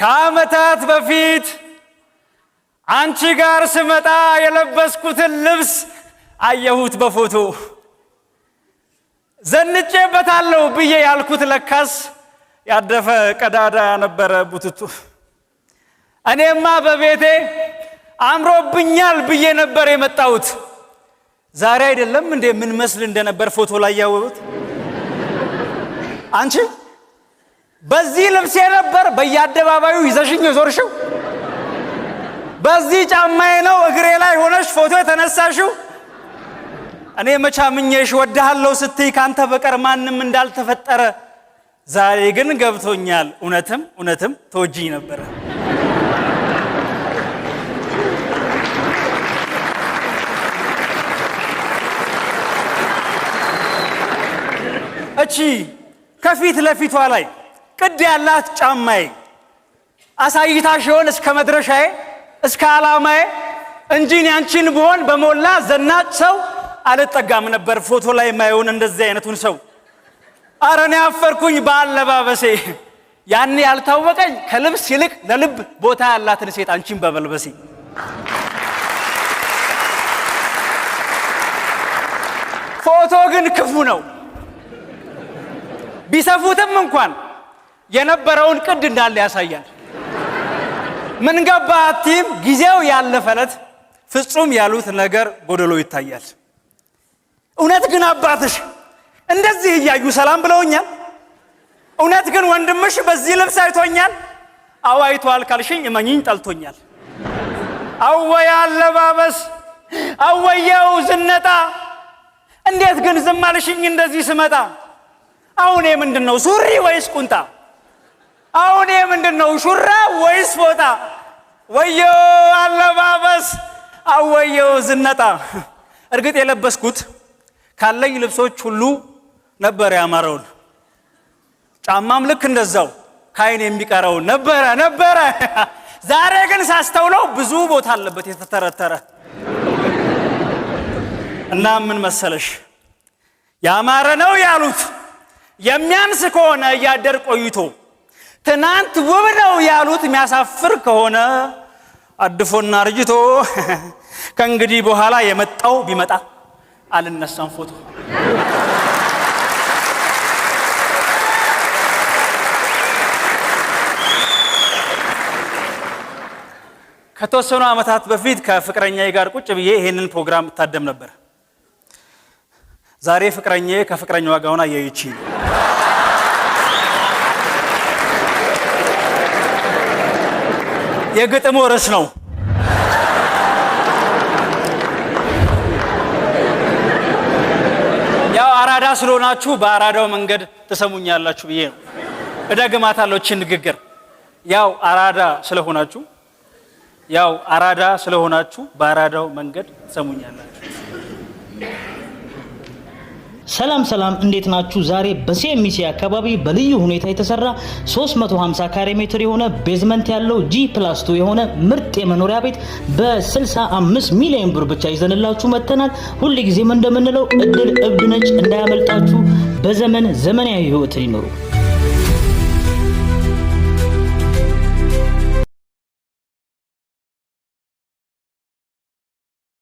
ከዓመታት በፊት አንቺ ጋር ስመጣ የለበስኩትን ልብስ አየሁት በፎቶ። ዘንጬበታለሁ ብዬ ያልኩት ለካስ ያደፈ ቀዳዳ ነበረ ቡትቱ። እኔማ በቤቴ አምሮብኛል ብዬ ነበር የመጣሁት። ዛሬ አይደለም እንዴ ምን መስል እንደነበር ፎቶ ላይ ያወሩት? አንቺ በዚህ ልብሴ ነበር በየአደባባዩ ይዘሽኝ የዞርሽው? በዚህ ጫማዬ ነው እግሬ ላይ ሆነሽ ፎቶ የተነሳሽው? እኔ መች አምኜሽ ወድሃለሁ ስትይ ካንተ በቀር ማንም እንዳልተፈጠረ ዛሬ ግን ገብቶኛል። እውነትም እውነትም ትወጂኝ ነበረ። እቺ ከፊት ለፊቷ ላይ ቅድ ያላት ጫማዬ አሳይታሽ ይሆን እስከ መድረሻዬ እስከ ዓላማዬ እንጂ እኔ አንቺን ብሆን በሞላ ዘናጭ ሰው አልጠጋም ነበር ፎቶ ላይ የማየውን እንደዚህ አይነቱን ሰው። አረ እኔ አፈርኩኝ በአለባበሴ። ያኔ ያልታወቀኝ ከልብስ ይልቅ ለልብ ቦታ ያላትን ሴት አንቺን በመልበሴ። ፎቶ ግን ክፉ ነው። ቢሰፉትም እንኳን የነበረውን ቅድ እንዳለ ያሳያል። ምን ገባ አትይም፣ ጊዜው ያለፈለት ፍጹም ያሉት ነገር ጎደሎ ይታያል። እውነት ግን አባትሽ እንደዚህ እያዩ ሰላም ብለውኛል? እውነት ግን ወንድምሽ በዚህ ልብስ አይቶኛል? አዎ አይቷል ካልሽኝ እመኚኝ ጠልቶኛል። አወይ አለባበስ፣ አወየው ዝነጣ፣ እንዴት ግን ዝም አልሽኝ እንደዚህ ስመጣ? አሁን ምንድን ነው ሱሪ ወይስ ቁንጣ? አሁን ምንድን ነው ሹራብ ወይስ ፎጣ? ወየው አለባበስ፣ አወየው ዝነጣ። እርግጥ የለበስኩት ካለኝ ልብሶች ሁሉ ነበር ያማረውን። ጫማም ልክ እንደዛው ከአይን የሚቀረው ነበረ ነበረ። ዛሬ ግን ሳስተውለው ብዙ ቦታ አለበት የተተረተረ። እና ምን መሰለሽ፣ ያማረ ነው ያሉት የሚያንስ ከሆነ እያደር ቆይቶ፣ ትናንት ውብ ነው ያሉት የሚያሳፍር ከሆነ አድፎና አርጅቶ፣ ከእንግዲህ በኋላ የመጣው ቢመጣ አልነሳም ፎቶ። ከተወሰኑ ዓመታት በፊት ከፍቅረኛዬ ጋር ቁጭ ብዬ ይሄንን ፕሮግራም እታደም ነበር። ዛሬ ፍቅረኛዬ ከፍቅረኛዋ ጋር ሆና እያየችኝ ነው። የግጥሙ ርዕስ ነው። ያው አራዳ ስለሆናችሁ በአራዳው መንገድ ትሰሙኛላችሁ ብዬ ነው። እደግማታለሁ እቺን ንግግር። ያው አራዳ ስለሆናችሁ፣ ያው አራዳ ስለሆናችሁ በአራዳው መንገድ ትሰሙኛላችሁ። ሰላም ሰላም፣ እንዴት ናችሁ? ዛሬ በሲኤምሲ አካባቢ በልዩ ሁኔታ የተሰራ 350 ካሬ ሜትር የሆነ basement ያለው G+2 የሆነ ምርጥ የመኖሪያ ቤት በ65 ሚሊዮን ብር ብቻ ይዘንላችሁ መጥተናል። ሁል ጊዜም እንደምንለው እድል እብድ ነች፣ እንዳያመልጣችሁ። በዘመን ዘመናዊ ህይወትን ይኖሩ።